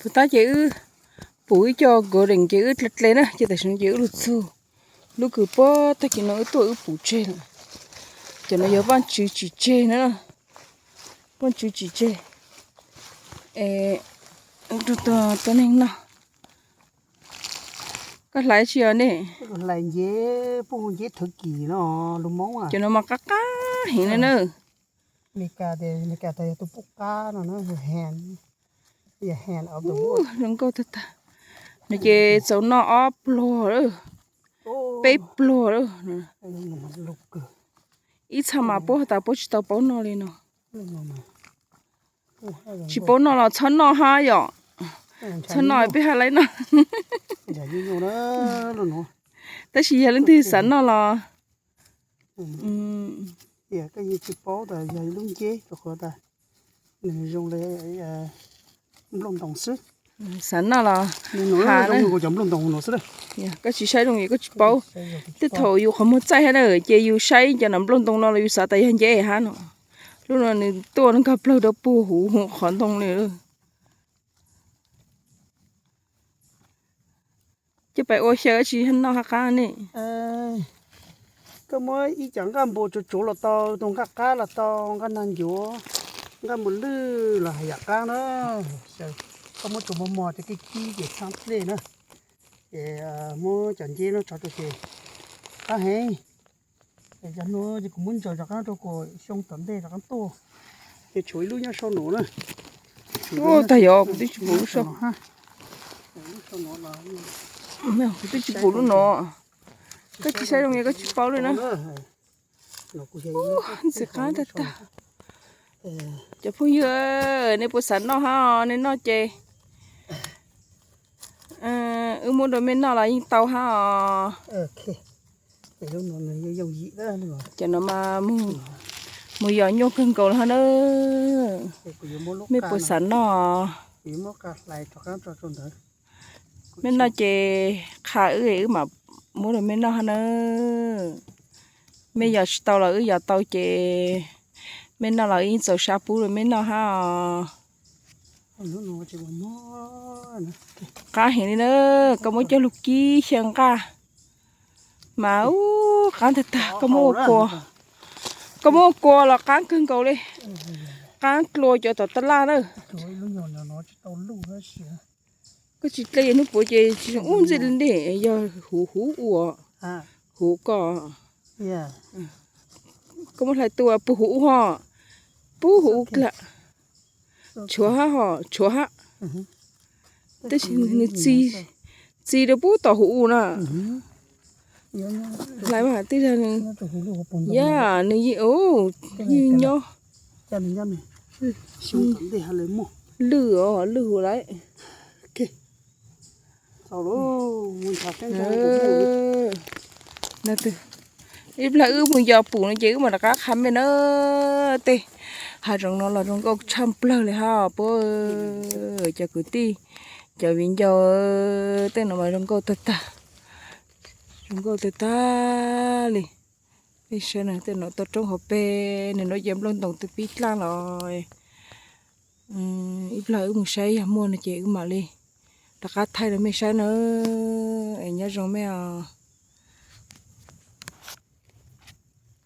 Puag ta ces wb pum ib co golden ces wb dle dle na, ces tam sim no ces wb los txog lub kws puag tag kis no wb tuaj wb pum tseg lawm. Cov no yog vaaj tswv tsim tseg na, vaaj tswv tsim tseg. Es rau tus neeg no, koj hlais tsi os ne? Hlais nceb, puj nceb thawv kis no, lus Moob. Cov no mas qab qab heev na na. Meskas tes Meskas tas yog tus puj qab no na, zoo nkauj tag tag. No ces txaus noj ob pluag lawm, peb pluag lawm. Ib txha mas puab has tas puab tsis tau paub noj li no. Tsis paub noj los txhob noj hab yom. Txhob noj peb hab laib noj. Tab sis yog leej twg xav noj los, tsis paub tas yog lub nceb rau qhov tas nws zoo li nplooj ntoo xwb. Xav noj los has, koj tsis saib zoo es koj tsis paub. Tej thaum yus qhov muag txaij hab na, ces yus saib cov nplooj ntoo no los yus xav tas yog nceb hab no. Lub no nws tuaj nkag plawg rau puag huv qhov ntoo li. Coj pais ua xyaw tsi noj hab qab ne. Koj muab ib co nqaj npua tsuav tsuav los tau, tus nqaj qab los tau, nqaj nag ncuav, nqaj npua lwj los hais yam qab na. Koj muab tsuav mos mos ces kib kib ces txhab dlej na. Ces muab cov nceb no tso rau ces qab heev. Es cov no ces kuv muab ntsaws rov qab rau kuv xyoo tom ntej rov qab tuaj. Ces tshuav ib lub nyob saum no na. Ua tag yog kuv twb tsis pum lub saum. Kuv twb tsis pum lub no. Koj tsis saib zoo es koj tsis paub li na. Ntxim qab tag tag. Cov phooj ywg, nej puas xav noj hab os? Nej noj ces wb muab rau mej noj los yeej tau hab os. Cov no mas mus yos nyuaj kawg nkaus li hab na. Mej puas xav noj? Mej noj ces qha wb, wb mam muab rau mej noj hab na. Mej yos tsis tau los wb yos tau ces mej noj los wb yeej txaus sab pub rau mej noj hab os. Qab heev li na, koj muab coj lug kib xyaw nqaj mas ub qab tag tag. Koj muab ua kua, koj muab ua kua los qab kawg nkaus li, qab dlua cov tom taj laj na. Koj tsis dlej hnub puav ces tsis zoo ub ntxij li ntej, yog huv huv ua, huv koj. Koj muab hlais tua puag huv ub ho, puag huv ub dlawg. Tshuav hab ho, tshuav hab. Tab sis nws txi rau puag tom huv ub na. Hlais mas tej zag nws, yam nws yeej, yeej nyob. Lwj os, lwj huv lawm. Ib plag wb mus yos pum no ces wb mam rov qab qha mej na. Tej hav zoov no los zoo nkauj tshaj plawg li hab puab, cov kwv tij, cov viv ncaus. Tej no mas zoo nkauj tag tag, zoo nkauj tag tag li. Peb saib na, tej no toj roob hauv pes, nws no ces nplooj ntoos twb pib dlaaj los. Ib plag wb mus saib yog muaj no ces wb mam li rov qab thaij rau mej saib na. Es nyob zoo mej os.